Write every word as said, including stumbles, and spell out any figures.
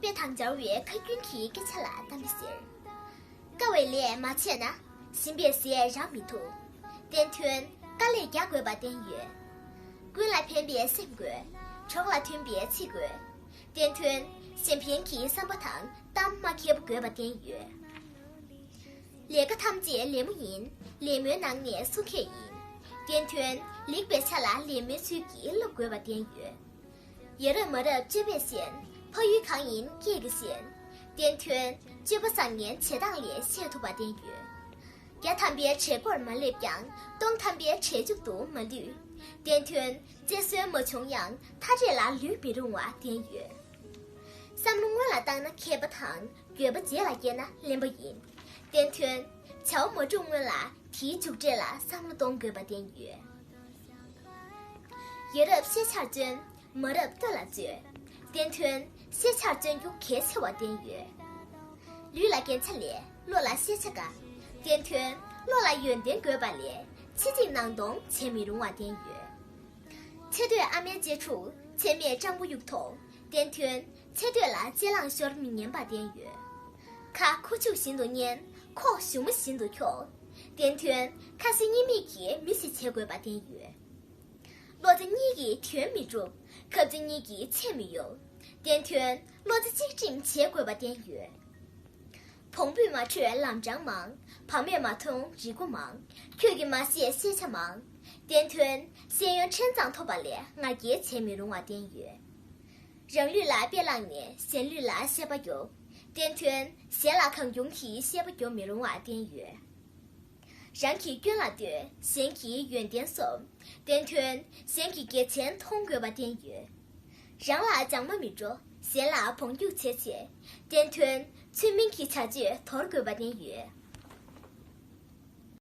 དཔེ་དང་སྦྱར་བའི་ཁ་རྒྱུན་གྱི་སྐད་ཆ་ལ་གཏམ་དཔེ་ཟེར། དཀའ་བའི་ལས་མ་བྱས་ན། ཞིམ་པའི་ཟས་རག་མི་ཐུབ། བསྟན་དོན། དཀའ་ལས་རྒྱག་དགོས་པ་བསྟན་ཡོད། ཀུན་ལ་ཕན་པའི་སེམས་དགོས། གྲོགས་ལ་མཐུན་པའི་ཚིག་དགོས། བསྟན་དོན། གཞན་ཕན་གྱི་བསམ་པ་དང་གཏམ་མ་མཁས་པོ་དགོས་པ་བསྟན་ཡོད། ལས་ཀ་ཐམས་ཅད་ལད་མོ་ཡིན། ལད་མོའི་ནང་ནས་སྲུང་མཁས་ཡིན། བསྟན་དོན། ལེགས་པའི་ཆ་ལ་ལད་མོའི་ཚུལ་གྱིས་སློབ་དགོས་པ་བསྟན་ཡོད། ཡ་རབས་མ་རབས་སྤྱོད་པས་ཞན། ཕ་ཡུལ་གང་ཡིན་སྐད་ཀྱིས་ཞན། བསྟན་དོན། སྤྱོད་པ་བཟང་ངན་བྱེད་སྟངས་ལས་ཤེས་ཐུབ་པ་བསྟན་ཡོད། བརྒྱ་ཐམ་པའི་གྲལ་མགོར་མ་སླེབས་ཀྱང་། སྟོང་ཐམ་པའི་གྲལ་མཇུག་ཏུ་མ་ལུས། བསྟན་དོན། རྩེད་སྲོལ་མ་བྱུང་ཡང་མཐའ་གྲལ་ལ་ལུས་མི་རུང་བ་བསྟན་ཡོད། བསམ་བློ་སྔོན་ལ་བཏང་ན་མཁས་པ་དང་། འགྱོད་པ་རྗེས་ལ་སྐྱེས་ན་གླེན་པ་ཡིན། བསྟན་དོན། བྱ་བ་མ་བསྒྲུབ་སྔོན་ལ་དེའི་མཇུག་འབྲས་ལ་བསམ་བློ་གཏོང་དགོས་པ་བསྟན་ཡོད། ཡ་རབས་ཤེས་བྱར་བརྩོན། མ་རབས་ལྟོས་ལ་བརྩོན། བསྟན་དོན། ཤེས་བྱར་བརྩོན་རྒྱུ་གལ་ཆེ་བ་བསྟན་ཡོད། ལུས་ལ་རྒྱན་ཆ་ལས་བློ་ལ་ཤེས་བྱ་དགའ། བསྟན་དོན། བློ་ལ་ཡོན་ཏན་དགོས་པ་ལས་ཕྱི་གཅིག་ནང་སྟོང་བྱེད་མི་རུང་བ་བསྟན་ཡོད། ཆེ་འདོད་ཨ་མའི་གཅེས་ཕྲུག་ཆེ་མེད་སྤྲང་པོ་གཡུག་ཐོག་བསྟན་དོན། ཆེ་འདོད་ལ་གཅེས་ལངས་ཤོར་མི་ཉན་པ་བསྟན་ཡོད། ཁ་ཁུ་བྱུག་བཞིན་དུ་མཉན། ཁོག་གཞུ་མ་བཞིན་དུ་འཁྱོག་བསྟན་དོན། ཁ་ཟས་གཉིས་མེད་ཀྱི་མི་ཞིག་བྱེད་དགོས་པ་བསྟན་ཡོད། བློ་རྩེ་གཉིས་ཀྱིས་དོན་མི་འགྲུབ། ཁབ་རྩེ་གཉིས་ཀྱིས་ཆད་མི་གཡོལ། བསྟན་དོན། བློ་རྩེ་གཅིག་སྒྲིམ་བྱེད་དགོས་པ་བསྟན་ཡོད། བོང་བུས་མ་འཕྲོད་ལམ་འཕྲང་མང་། བག་མེད་མ་མཐོང་རི་མགོ་མང་། ཁྱོད་ཀྱིས་མ་ཤེས་ཤེས་བྱ་མང་། བསྟན་དོན། ཤེས་ཡོན་ཕྲན་ཙམ་ཐོབ་པ་ལས་ང་རྒྱལ་བྱེད་མི་རུང་བ་བསྟན་ཡོད། རང་ལུས་ལ་དཔེ་བླངས་ནས་གཞན་ལུས་ལ་ཤེས་པ་རྒྱོབ། བསྟན་དོན། གཞན་ལ་གང་བྱུང་གིས་ཤེས་པ་རྒྱོབ་མི་རུང་བ་བསྟན་ཡོད། རང་གི་སྐྱོན་ལ་ལྟོས། གཞན་གྱི་ཡོན་ཏན་སོམས། བསྟན་དོན། གཞན་གྱི་གལ་ཆེན་མཐོང་དགོས་པ་བསྟན་ཡོད། རང་ལ་སྦྱང་མ་མི་འགྲོ། གཞན་ལ་བོང་རྒྱུག་བྱེད་བྱེད། བསྟན་དོན། ཚུལ་མིན་གྱི་བྱ་སྤྱོད་དོར་དགོས་པ་བསྟན་ཡོད།